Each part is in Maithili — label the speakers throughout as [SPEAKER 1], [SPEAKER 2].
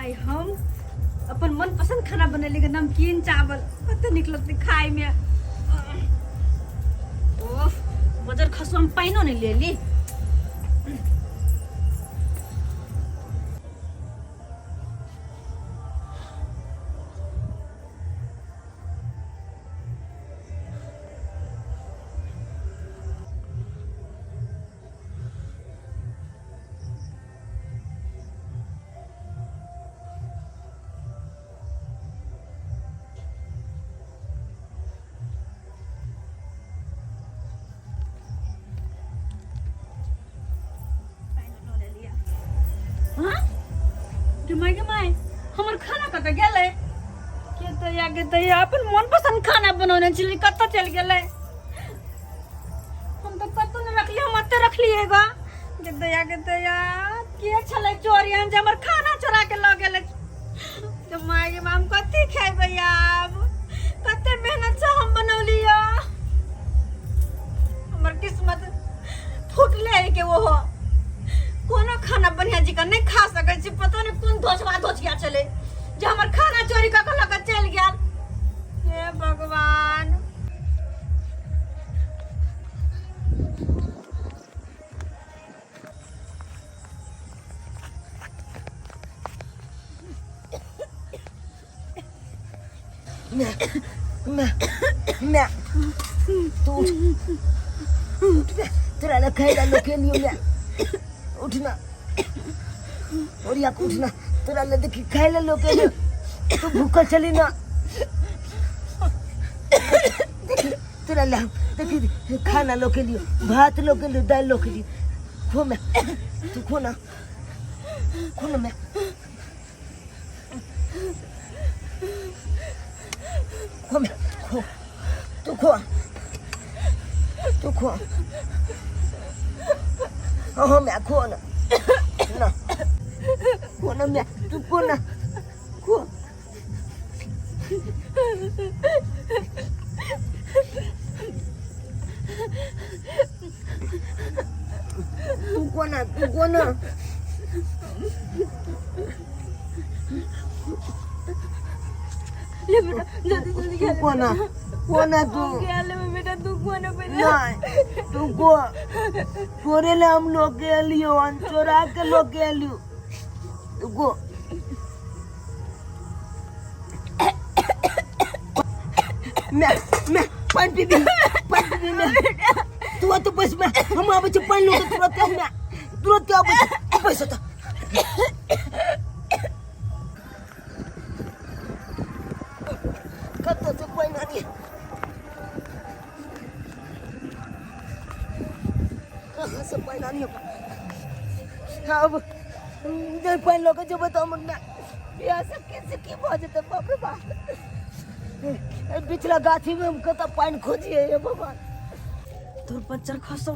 [SPEAKER 1] आइ हम अपन मनपसंद खाना बनेली गे, नमकीन चावल। कते नीक लगतै खायमे। ओह, बजर खसु, हम पानिओ नहि लेली। गे my गे my, हमर खाना कतऽ गेलै? के तैया के तैया, अपन मन पसंद खाना बनौने छली, कतऽ चलि गेलै? हम तऽ कतौ नहि रखलियै, हम एते रखलियै गा। गे दया गे दया, के छलै चोर एहन जे हमर खाना चोरा के लऽ गेलै? गे my गे my, हम कथी खेबै आब? कते मेहनत से हम बनौलियै। हमर किस्मत फूटले है के ओहो कोनो खाना बढ़िया जी का नहीं खा सकै छी। पता नहीं कोन धोचवा धोचिया छलै जे हमर खाना चोरी कऽ के लऽ के चलि गेल। हे भगवान!
[SPEAKER 2] मैं मैं तू उठ, उठ मैं तोरा लग खाइ ला लोके लियो। मैं उठना ओरिया के उठना, तोरा ले देखी खाइ ला लोके लियो। तू भूखल चली ना। देखी तोरा ले देखी खाना लोके लियो, भात लोके लियो, दालि लोके लियो। खो मैं, तू खो ना, खो ना मैं, खो मैं, खो तू, खो तू, खो। हाँ मैं, खो ना ना, खो ना मैं, तू खो ना, खो तू, खो ना तू, खो ना
[SPEAKER 1] ले बेटा, जल्दी जल्दी
[SPEAKER 2] तू खो ना, खो ना तू।
[SPEAKER 1] खा ले बेटा, तू खो ना पहले।
[SPEAKER 2] नहीं, तू खो। तोरे ले हम लोग के लियो, हम चोरा के लोग के लियो। तू खो। मैं पानि पीबी, पानि पीबी मैं। तू तो बस, मैं हम आबै छी पानि लऽ के तुरंत। मैं तुरंत आबै छी, तू बैस तऽ। कतऽ से पानि आनी? कहाँ से पानि आनी? अब जे पानि लऽ के जेबै तऽ हमर माय प्यास के से की भऽ जेतै? बाप रे बाप, एहि पिछला गाछीमे हम कतऽ पानि खोजियै? हे भगवान!
[SPEAKER 1] तोर बच्चर खसौ,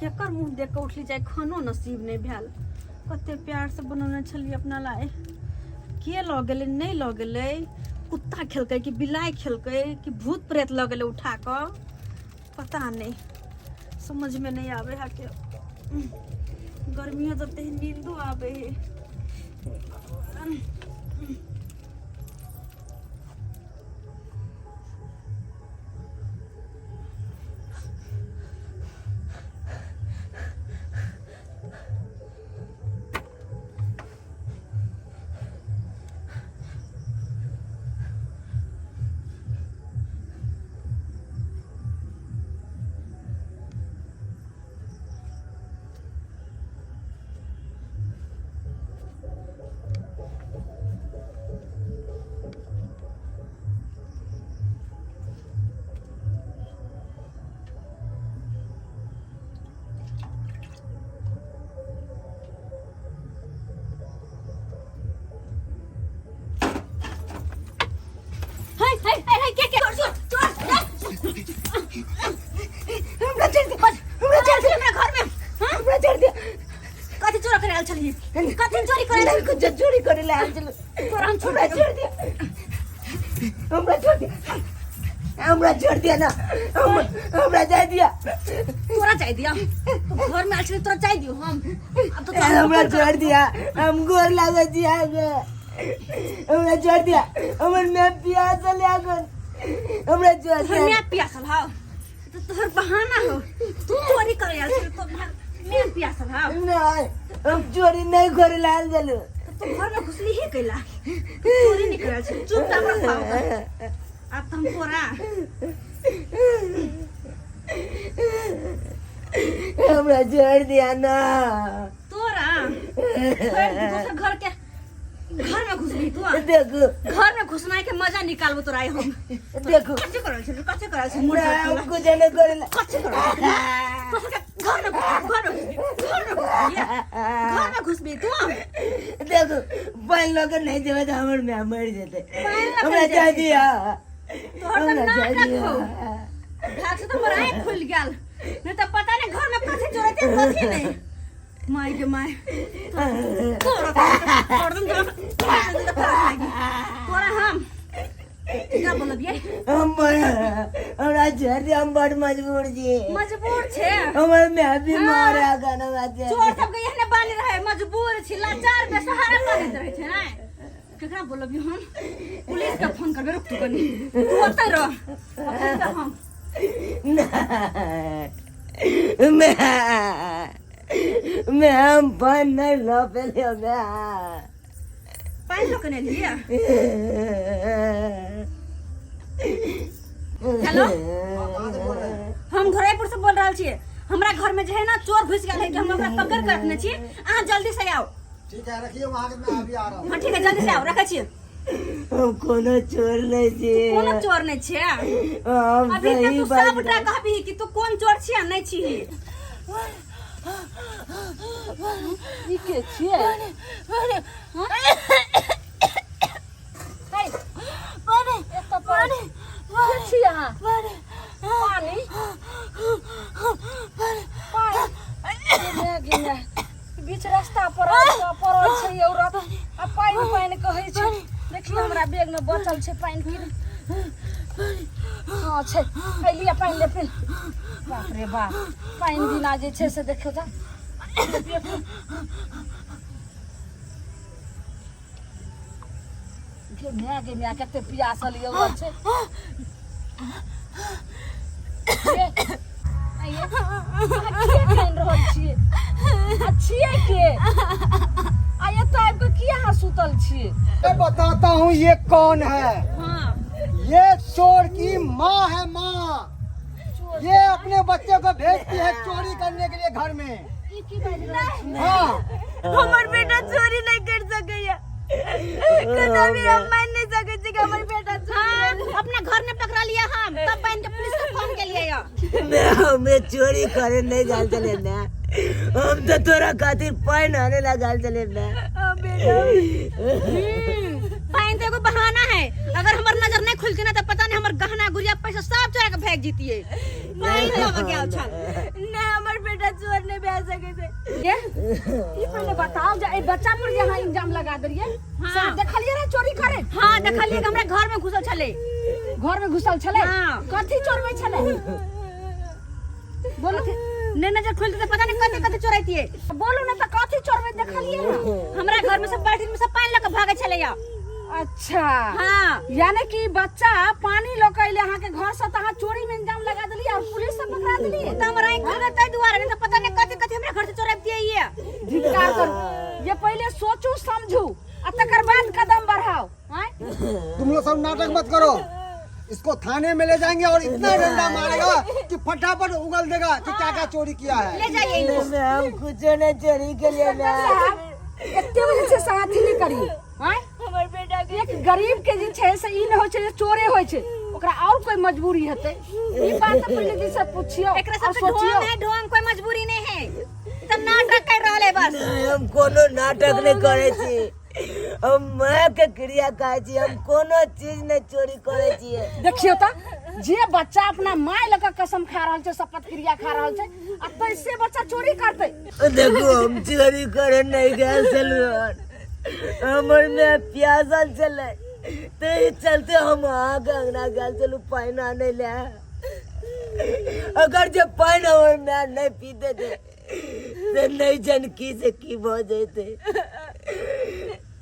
[SPEAKER 1] केकर मुँह देख कऽ उठली जाय? खानो नसीब नहि भेल। कते प्यार से बनौने छलियै अपना लाए, के लऽ गेलै? नहि लऽ गेलै? कुत्ता खेलकै कि बिलाइ खेलकै कि भूत प्रेत लऽ गेलै उठा कऽ? पता नहि, समझमे नहि आबै है के। गर्मियो जते है, नींदो आबै है। हे भगवान! हे हे हे, के के चोर चोर चोर!
[SPEAKER 2] हमरा छोड़ दे, हमरा छोड़ दे।
[SPEAKER 1] हमरा घर में? हाँ?
[SPEAKER 2] हमरा छोड़ दे।
[SPEAKER 1] कथी चोरी करे आयल छलियै? कथी चोरी करे?
[SPEAKER 2] नहीं, कुछ चोरी करे ला आयल छलहुँ।
[SPEAKER 1] तोरा हम छोड़
[SPEAKER 2] हमरा छोड़ दे, हमरा छोड़ दे, हमरा छोड़ दिया ना, हम हमरा जाय दिया।
[SPEAKER 1] तोरा जाय दिया? तू घर में आयल छली, तोरा जाय दियो हम? अब तो तोरा
[SPEAKER 2] हमरा छोड़ दिया, हम गोर लागै छी अहाँके। हमरा छोड़ दिया, हमर माय पियासल है अखन, हमरा छोड़
[SPEAKER 1] तोहर
[SPEAKER 2] दिया।
[SPEAKER 1] माय पियासल हौ तो तोहर बहाना हो, तू चोरी करे आयल छल, तोहर माय पियासल हौ।
[SPEAKER 2] नहीं, हम चोरी नहीं करे लाल चलू।
[SPEAKER 1] तो तू घर में घुसली ही कैला? चोरी नहीं करे छल? चुपचाप रख। आब तो हम तोरा
[SPEAKER 2] हमरा छोड़ दिया ना।
[SPEAKER 1] तोरा छोड़ दी, दोसर घर के घर में घुसली तू।
[SPEAKER 2] देखो,
[SPEAKER 1] घर में घुसना के मजा निकालबो तोरा आइ हम।
[SPEAKER 2] देखो,
[SPEAKER 1] कच्चे करल छल, कच्चे करल छल?
[SPEAKER 2] ना, हम कुछ नहीं करे।
[SPEAKER 1] कच्चे करल छल दोसर के घर में? घर में घुसबी, घर में घुसबी, घर में घुसबी तू?
[SPEAKER 2] देखो, पानि लऽ के नहीं जेबै तऽ हमर माय मरि जेतै।
[SPEAKER 1] पानि लऽ के
[SPEAKER 2] हमरा
[SPEAKER 1] नहि
[SPEAKER 2] जाय दिया।
[SPEAKER 1] तोहर तऽ
[SPEAKER 2] हमरा जाय
[SPEAKER 1] नाटक
[SPEAKER 2] दिया।
[SPEAKER 1] हौ। भाग से तो हमर आँख खुलि गेल, नहीं तऽ पता नहीं घर में कथी चोरैते कथी नहीं। माय के my, तोरा तोरा तोरा हम क्या बोलबियै?
[SPEAKER 2] हम हमरा छोड़ दिया, हम बड़ मजबूर छी।
[SPEAKER 1] मजबूर छे?
[SPEAKER 2] हमर माय बीमार है अखन, हमरा छोड़
[SPEAKER 1] चोर सबके एहने बानी रहे, मजबूर छी, लाचार, बेसहारा बनैत रहै छै। ने केकरा बोलबियै हम? पुलिस के फोन करबै। रुक तू कनी, तू ओतै रह, अखन तऽ हम
[SPEAKER 2] नहीं। मैं मैं हम पानि नहीं लऽ पेलियो मैं।
[SPEAKER 1] पानि लऽ के नहि लिअ। हेलो, हम घोड़ापुर से बोल रहल छियै। हमरा घर में जे है ना चोर घुसि गेल है कि हम ओकरा पकड़ के रखने छी। अहाँ जल्दी से आउ।
[SPEAKER 3] ठीक है, रखिए वहाँ के, मैं अभी आ रहा हूँ।
[SPEAKER 1] हाँ, ठीक है, जल्दी से आउ, रखै छी।
[SPEAKER 2] हम कोनो चोर नहीं छी।
[SPEAKER 1] कोनो चोर नहि छियै?
[SPEAKER 2] हम
[SPEAKER 1] अभी तक
[SPEAKER 2] सही
[SPEAKER 1] तू
[SPEAKER 2] बाजि
[SPEAKER 1] सबटा कहबी कि तू कोन चोर छियै आ नहि छिही।
[SPEAKER 4] ई के छियै? हे, एतऽ पड़ल के छी अहाँ? पानी, पानी, गे गे गे, बीच रास्ता पर पड़ल छै ई औरत आ पानि पानि कहै छै। देखियौ, हमरा बैग में बचल छै पानि की? हँ, छै। है लिअ, पानि ले, पी। बाप रे बाप, पानि बिना जे छै से देखियौ तऽ। गे माय, गे माय, कते पियासल ई औरत छै। गे, आइये, अहाँ किया कानि रहल छियै आ छियै के आ एतऽ आबि कऽ किया अहाँ सुतल छियै?
[SPEAKER 3] मैं बताता हूँ ये कौन है।
[SPEAKER 1] हाँ।
[SPEAKER 3] ये चोर की माँ है, माँ। ये अपने बच्चे को भेजती है चोरी करने के लिए घर में।
[SPEAKER 4] ई की बाजि रहल छियै?
[SPEAKER 3] हाँ।
[SPEAKER 1] हमर बेटा चोरी नहीं कर सकैया, कदापि हम मान नहीं सकै छी कि हमर बेटा चोरी। अपना घर में पकड़ा लिया हम, तब बहन के पुलिस के फोन के लिए।
[SPEAKER 2] मैं हमें चोरी करे नहीं गाल चले ना, हम तो तोरा खातिर पानि आने ला गाल चले ना।
[SPEAKER 1] पाइन तो एगो बहाना है। अगर हमर नजर नहीं खुलती ना तो पता नहीं हमर गहना गुड़िया पैसा सब चोरा के भाग जीतिए। पाइन लेबऽ गेल छल।
[SPEAKER 5] नहीं, हमर बेटा चोर नहीं भए सकै छै।
[SPEAKER 4] ये ई पहिले बताओ जे एहि बच्चा पर जे अहाँ इल्जाम लगा देलियै से अहाँ देखलियै रहे चोरी करे?
[SPEAKER 1] हाँ, देखलियै कि हमरा घर में घुसल छलै।
[SPEAKER 4] घर में घुसल छलै?
[SPEAKER 1] हाँ।
[SPEAKER 4] कथी चोरबै छलै, बोलू?
[SPEAKER 1] नहीं नजर खुलते तो पता नहीं कथी कथी चोरैतिए।
[SPEAKER 4] बोलू ने तऽ कथी चोरबै देखलियै ने?
[SPEAKER 1] हमरा घर में सब बाल्टी में सब पानि लऽ के भागै छलैया।
[SPEAKER 4] अच्छा।
[SPEAKER 1] हाँ।
[SPEAKER 4] यानी कि बच्चा पानी लऽ के अइले अहाँके घर से तऽ अहाँ चोरी में इल्जाम लगा देलियै और पुलिस से पकड़ा देलियै।
[SPEAKER 1] तऽ हमर आँखि खुलि गेल ताहि दुआरे, नहीं तऽ पता नहीं कथी कथी हमरा घर से चोरैतिए ये।
[SPEAKER 4] धिक्कार करू। ये पहिले सोचू समझू आ तकर बाद कदम बढ़ाओ, आँय?
[SPEAKER 3] तुम लोग सब नाटक मत करो। इसको थाने में ले जाएंगे और इतना डंडा मारेगा कि फटाफट उगल देगा कि क्या क्या चोरी किया है।
[SPEAKER 1] ले जाइए इनको।
[SPEAKER 2] मैं हम कुछ नहीं चोरी के लिए ना।
[SPEAKER 4] साहब, एते बजे छै से अथी नहि करी, आँय?
[SPEAKER 5] हमर बेटा के
[SPEAKER 4] एक गरीब के जे छै से ई नहि होइ छै जे चोरे होइ छै, ओकरा और कोई मजबूरी हेतै। ई बात तऽ पहिले जे छै पुछियौ
[SPEAKER 1] एकरा
[SPEAKER 4] और
[SPEAKER 1] सबके
[SPEAKER 4] सोचियौ।
[SPEAKER 1] ढोंग है, ढोंग, कोई मजबूरी नहीं है, सब नाटक कर रहल है बस।
[SPEAKER 2] हम कोनो नाटक नहीं करे छी, हम माय के क्रिया खाइ छी, हम कोनो चीज नहीं चोरी करे छियै।
[SPEAKER 4] देखियौ तऽ, जे बच्चा अपना माय लऽ कऽ कसम खा रहल छै, शपथ क्रिया खा रहल छै, आ तैसे बच्चा चोरी करतै?
[SPEAKER 2] देखो, हम चोरी करे नहीं गेल छलहुँ, हमर माय प्यासल छलै ताहि चलते हम अहाँके अंगना गेल छलहुँ पानि आनै लए। अगर जे पानि हमर माय नहीं पीते थे तऽ नहीं जन की से की भऽ जेतै।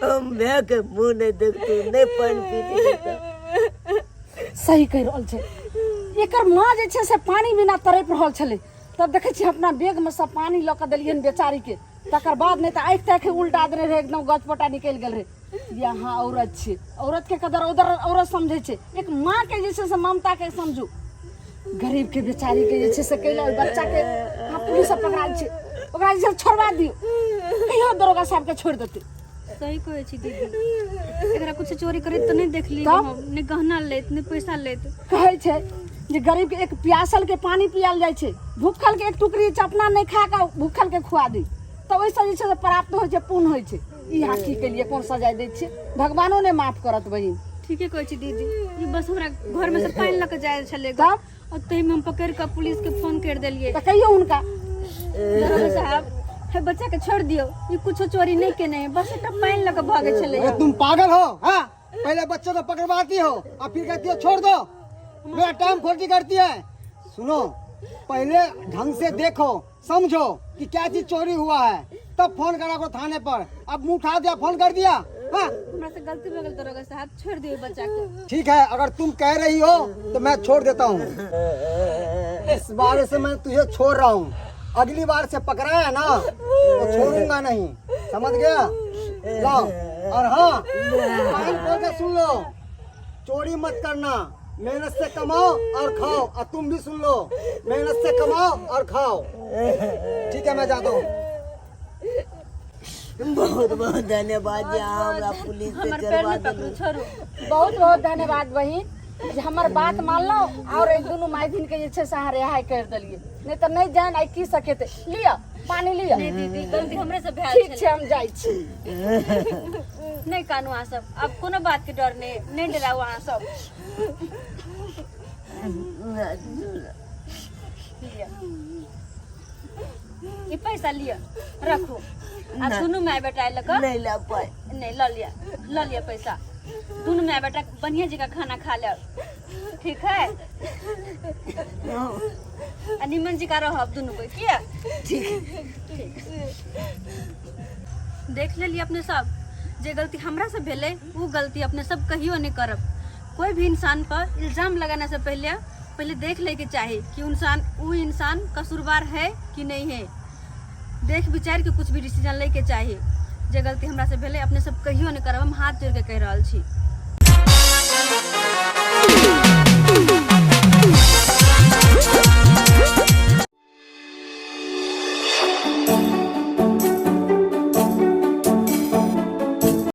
[SPEAKER 2] हम माय के मुँह नहि देखतू, नहि पानि पीती तऽ।
[SPEAKER 4] सही कहि रहल छै। एकर माँ जे छै से पानि बिना तड़पि रहल छलै, तब देखै छियै अपना बैगमे सब पानि लऽ कऽ देलियनि बेचारीके, तकर बाद नहि तऽ आँखि ताँखि उल्टा देने रहै, एकदम गजपटा निकलि गेल रहै। ये अहाँ औरत छी, औरतके कदर उधर औरत समझै छै, एक माँके जे छै से ममताके समझू। गरीबके बेचारीके जे छै से कैला ओहि बच्चाके अहाँ पुलिस सब पकड़ायल छै, ओकरा जे छै छोड़वा दियौ, कहियो दरोगा साहबके छोड़ि देतै।
[SPEAKER 1] सही कहै छी दीदी, एकरा कुछ चोरी करैत तऽ नहि देखली
[SPEAKER 4] तब?
[SPEAKER 1] हम, नहि गहना लैत नहि पैसा लैत।
[SPEAKER 4] कहै छै जे गरीबके एक प्यासल के पानी पियाल जाइ छै, भूखल के एक टुकड़ी अपना नहि खा कऽ भूखल के खुआ दी तऽ ओहिसँ जे छै से प्राप्त होइ छै, पुण्य होइ छै। ई अहाँ की केलियै, कोन सजाय दै छियै, भगवानो नहि माफ करत बहिन।
[SPEAKER 1] ठीके कहै छी दीदी, ई बस हमरा घर में से पानि लऽ कऽ जाइ छलै
[SPEAKER 4] तब?
[SPEAKER 1] और ताहिमे हम पकड़ि कऽ पुलिस के फोन करि देलियै।
[SPEAKER 4] तऽ कहियौ हुनका।
[SPEAKER 1] दरोगा साहब, हे बच्चा के छोड़ दियौ, ई कुछो चोरी नहीं केने है, बस एकटा पानि लऽ कऽ भागै छलै।
[SPEAKER 3] अरे तुम पागल हो? हाँ, पहले बच्चों को पकड़वाती हो और फिर कहती हो छोड़ दो, मेरा टाइम खोटी करती है। सुनो, पहले ढंग से देखो, समझो कि क्या चीज चोरी हुआ है, तब फोन करा को थाने पर। अब मुंह उठा दिया, फोन कर दिया। हाँ,
[SPEAKER 1] हमरा से गलती भऽ गेल दरोगा साहब, छोड़ दियौ बच्चा के।
[SPEAKER 3] ठीक है, अगर तुम कह रही हो तो मैं छोड़ देता हूँ। इस बार से मैं तुझे छोड़ रहा हूँ, अगली बार से पकड़ाया ना तो छोड़ूंगा नहीं, समझ गया? लाओ। और हाँ, कान खोल के सुन लो, चोरी मत करना, मेहनत से कमाओ और खाओ। और तुम भी सुन लो, मेहनत से कमाओ और खाओ। ठीक है, मैं जाता हूँ।
[SPEAKER 2] बहुत बहुत धन्यवाद जे अहाँ हमरा पुलिस से
[SPEAKER 1] हमर पैर
[SPEAKER 2] चढ़वा
[SPEAKER 1] नहि पकड़ू,
[SPEAKER 2] देलहुँ।
[SPEAKER 1] छोड़ू।
[SPEAKER 4] बहुत बहुत धन्यवाद बहिन जे हमर बात मानलहुँ और एहि दुनू माय बहिन के जे छै से अहाँ रिहाई करि देलियै, नहि तऽ नहि जान आइ की सकेतै। लिअ पानी लिअ।
[SPEAKER 1] नहि दीदी, गलती हमरे से भेल।
[SPEAKER 4] ठीक छै, हम जाइ छी।
[SPEAKER 1] नहि कानू अहाँ सब, आब कोनो बात के डर नहि, नहि डराउ अहाँ सब। लिअ ई पैसा, लिअ रखू आ दुनू माय बेटा लऽ कऽ।
[SPEAKER 2] नहि लऽ पाइ।
[SPEAKER 1] नहि, लऽ लिअ, लऽ लिअ पैसा। दुनू माय बेटा बढ़िया जकाँ खाना खा लेब, ठीक है? आ निमन जकाँ रहब दुनू कोई, किया?
[SPEAKER 2] ठीक।
[SPEAKER 1] देख लेलियै अपने सब, जे गलती हमरा से भेलै ओ गलती अपने सब कहियो नहि करब। कोई भी इंसान पर इल्जाम लगाने से पहले पहले देख ले के चाही कि इंसान, उ इंसान कसूरवार है कि नहीं है। देख विचार के कुछ भी डिसीजन ले के चाही। जे गलती हमरा से भेलै अपने सब कहियो नहि करब, हम हाथ जोड़ के कहि रहल छी।